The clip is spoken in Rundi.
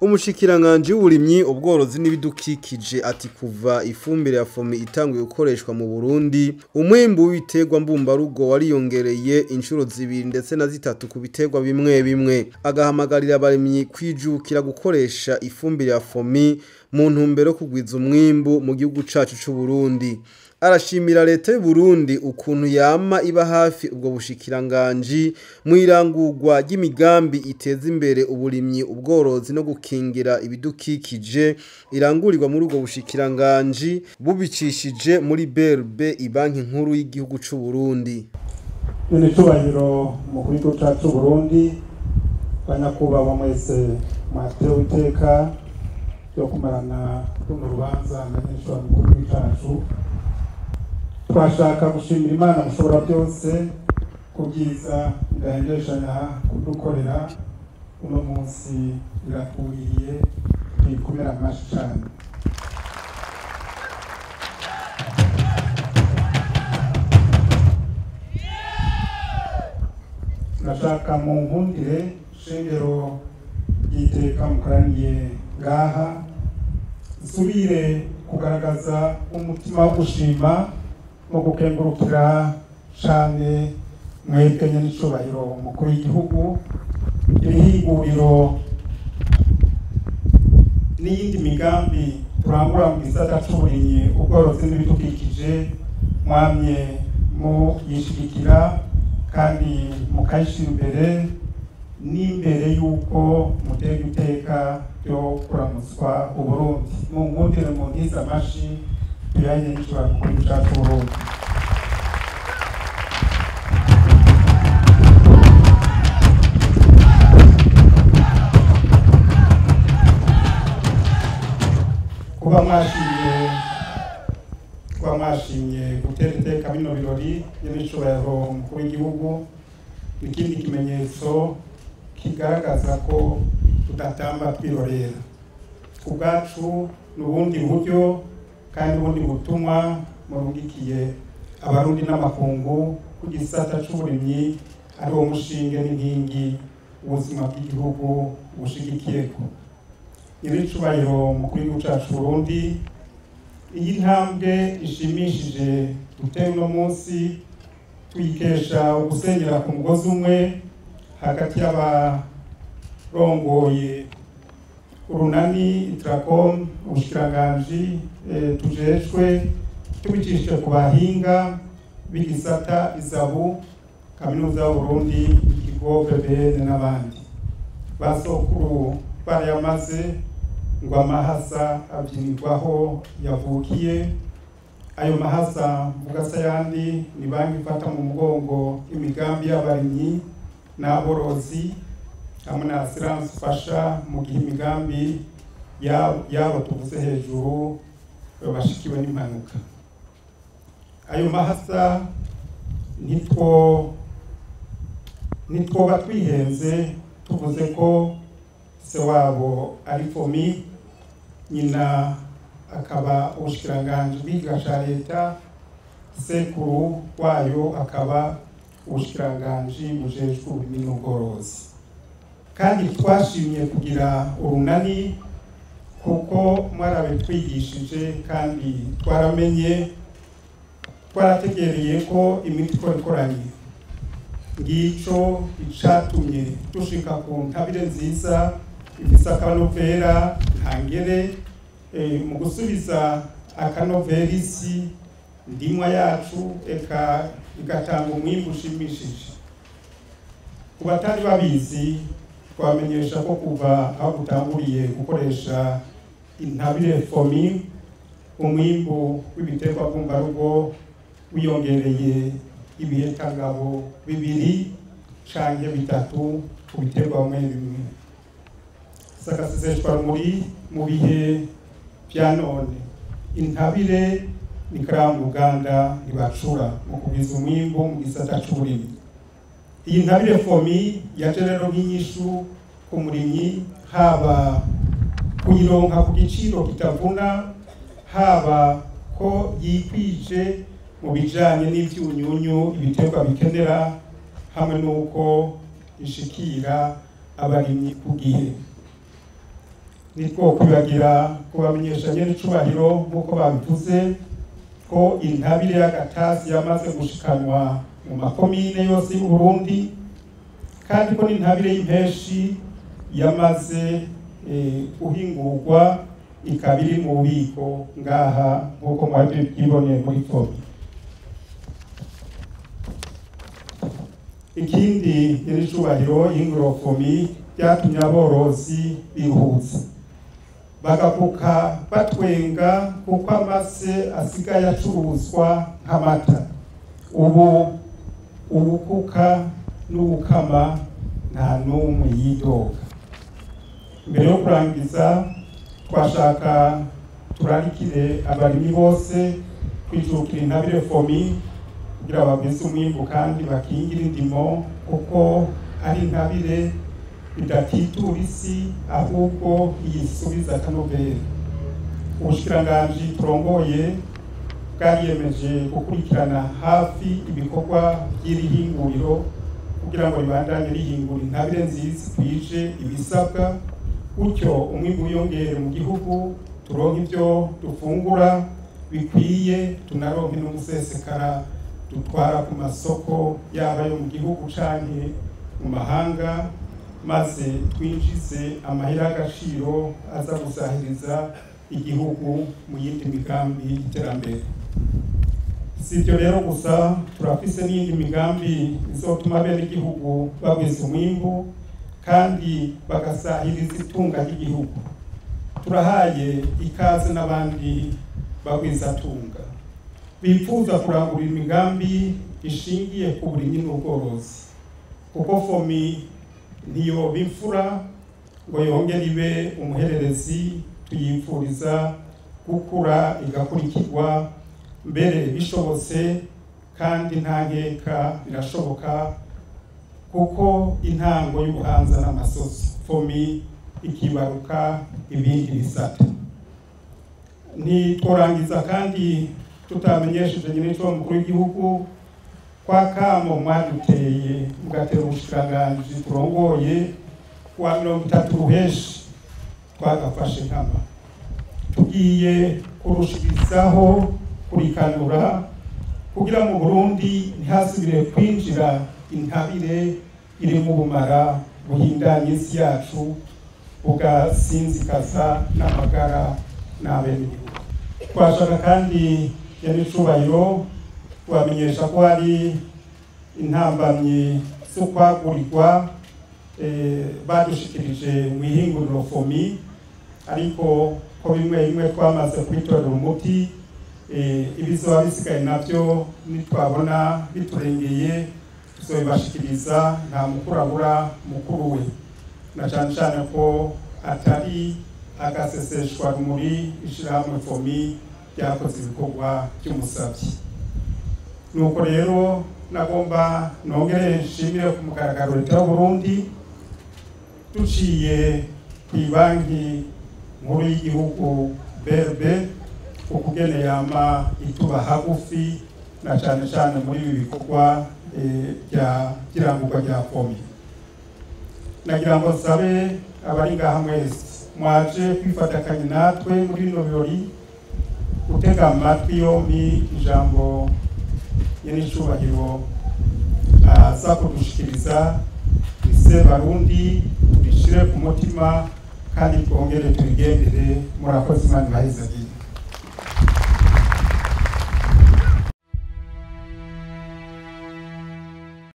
Umushikiranganji w'uburimyi, ubworozi n'ibidukikije ati kuva ifumbire ya FOMI itanguye gukoreshwa mu Burundi, umwimbu w'ibiterwa mbumbarugo wariyongereye inshuro 2 ndetse na 3 ku biterwa bimwe bimwe. Agahamagarira abarimyi kwijukira gukoresha ifumbire ya FOMI mu ntumbero yo kugwiza umwimbu mu gihugu cacu c'u Burundi. Arashimira leta y'u Burundi ukuntu yama iba hafi ubwo bushikiranganji mu irangurwa ry'imigambi iteza imbere uburimyi, ubworozi no gukingira ibidukikije irangurirwa muri ubwo bushikiranganji bubicishije muri BRB, ibanki nkuru y'igihugu c'u Burundi. Nyene-cubahiro mukuru w'igihugu cacu c'u Burundi, banyakubahwa mwese mwatewe iteka ryo kumarana runo rubanza na nyene-cubahiro mukuru w'igihugu cacu, twashaka gushimira Imana mushobora byose ku byiza idahendeshanya kudukorera uno munsi, iratwuriye tuyikomera amashi cane. Nashaka mu nkundire shengero ry'iteka mukoraniye ngaha, nsubire kugaragaza umutima wo gushima no gukengurukira cane mwebwe nyene-cubahiro mukuru w'igihugu, irihinguriro n'iyindi migambi turangura mu gisata c'uburimyi, ubworozi n'ibidukikije mwamye muyishigikira kandi mukayishira imbere n'imbere y'uko mutega iteka ryo kuramutswa Uburundi. Munkundire muntize amashi tuyanye n'icubahiro mukuru w'igihugu cacu c'Uburundi. Kuba mwashimye gutera iteka bino birori nyene-cubahiro mukuru w'igihugu ni ikindi kimenyetso kigaragaza ko tudatamba twirorera. Ku bwacu ni ubundi buryo kandi ubundi butumwa murungikiye abarundi n'amakungu ku gisata c'uburimyi ari wo mushinge n'inkingi ubuzima bw'igihugu bushigikiyeko. Nyene-cubahiro mukuru w'igihugu cacu Burundi, iyi ntambwe ishimishije duteye uno munsi tuyikesha ugusenyera ku mugozi umwe hagati y'abarongoye urunani Itracom, ubushikiranganji tujejwe, tubicishije ku bahinga b'igisata ISABU, Kaminuza y'Uburundi, ikigo BBN n'abandi. Basokuru barayamaze ngo amahasa abyinirwaho yavukiye. Ayo mahasa mvuga se ayandi ni banki ifata mu mugongo imigambi y'abarimyi n'aborozi hamwe na assurance ifasha mu gihe imigambi yabo tuvuze hejuru bashikiwe n'impanuka. Ayo mahasa nitwoba twihenze tuvuze ko se wabo ari FOMI, nyina akaba ubushikiranganji bw'ikiga ca leta, sekuru wayo akaba ubushikiranganji bujejwe uburimyi n'ubworozi. Kandi twashimye kugira urunani kuko mwarabitwigishije kandi twaramenye, twarategereye ko imiti ikora ikoranye. Ngico icatumye dushika ku ntabire nziza ifise akanovera ntangere, mu gusubiza akanovera isi ndimwa yacu eka igatanga umwimbu ushimishije. Ku batari babizi twamenyesha ko kuva aho dutanguriye gukoresha intabire FOMI, umwimbu w'ibiterwa mbumbarugo wiyongereye ibihekangabo 2 canke 3 ku biterwa bimwe bimwe. Sakaseseshwa rumuri mu bihe vya none, intabire ni karamu Uganda ntibacura mu kugwiza umwimbu mu gisata c'uburimyi. Iyi ntabire FOMI yaje rero nk'inyishu ku murimyi, haba kuyironka ku giciro kitavuna, haba ko yikwije mu bijanye n'ivyunyunyu ibiterwa bikenera, hamwe n'uko ishikira abarimyi ku gihe. Nitwo kwibagira kubamenyesha nyene icubahiro nk'uko babivuze ko intabire y'agatasi yamaze gushikanwa mu makomine yose y'u Burundi, kandi ko n'intabire y'impeshi yamaze guhingurwa ikaba iri mu bubiko ngaha nk'uko mwabyiboneye muri FOMI. Ikindi nyene icubahiro, ihinguriro FOMI ryatumye aborozi biruhutsa bagakuka batwenga kuko amase asigaye acuruzwa nk'amata. Ubu ubukuka n'ubukama nta n'umwe yidoga. Mbere yo kurangiza, twashaka turarikire abarimyi bose kwijukira intabire FOMI kugira bagwize umwimbu kandi bakingire indimo, kuko ari intabire idatitura isi ahubwo iyisubiza akanovera. Ubushikiranganji turongoye bwariyemeje gukurikirana hafi ibikorwa by'iri hinguriro kugira ngo ribandanye rihingura intabire nziza ikwije ibisabwa, gutyo umwimbu wiyongere mu gihugu, turonke ibyo dufungura bikwiye, tunaronke n'umusesekara dutwara ku masoko yaba ayo mu gihugu canke mu mahanga, maze twinjize amahera y'agaciro aza gusahiriza igihugu mu yindi migambi y'iterambere. Si ibyo rero gusa, turafise n'iyindi migambi izotuma bene igihugu bagwiza umwimbu kandi bagasahiriza itunga ry'igihugu. Turahaye ikaze n'abandi bagwizatunga bifuza kurangura imigambi ishingiye ku burimyi n'ubworozi, kuko FOMI ntiyoba imfura ngo yongere ibe umuhererezi. Tuyipfuriza gukura igakurikirwa mbere bishobotse, kandi nta nkeka birashoboka, kuko intango y'ubuhanza n'amasozi FOMI ikibaruka ibindi bisata. Ntitworangiza kandi tutamenyesheje nyine ico mukuru w'igihugu kwa kamo mwaduteye mugatera ubushikiranganji turongoye kuwa 30 Ruheshi twagafashe nkama. Tugiye kurushirizaho kurikanura kugira mu Burundi ntihasubire kwinjira intabire iri mu bumara buhindanya isi yacu bugasinzikaza n'amagara n'abenegihugu. Twashaka kandi nyene icubahiro kubamenyesha ko hari intambamyi zo kwagurirwa badushikirije mu ihinguriro FOMI, ariko ko bimwe bimwe twamaze kwitorera umuti. Ibizoba bisigaye navyo nitwabona biturengeye tuzobibashikiriza, nta mukuru abura mukuru we, na cane cane ko atari agaseseshwa rumuri ishirahamwe FOMI ryakoze ibikorwa by'umusavyi. Nuko rero nagomba nongere nshimire ku mugaragaro leta y'u Burundi duciye ku banki nkuru y'igihugu BRB ukugene yama ituba hagufi na cane cane muri ibi bikorwa bya kirangurwa rya FOMI. Nagira ngo nsabe abari ngaha mwese mwaje kwifatakanya natwe muri bino birori gutega amatwi yombi ijambo nyene icubahiro aza kudushikiriza. Ise Barundi, turishire ku mutima kandi twongere turigendere. Murakoze, Imana ibahezagire.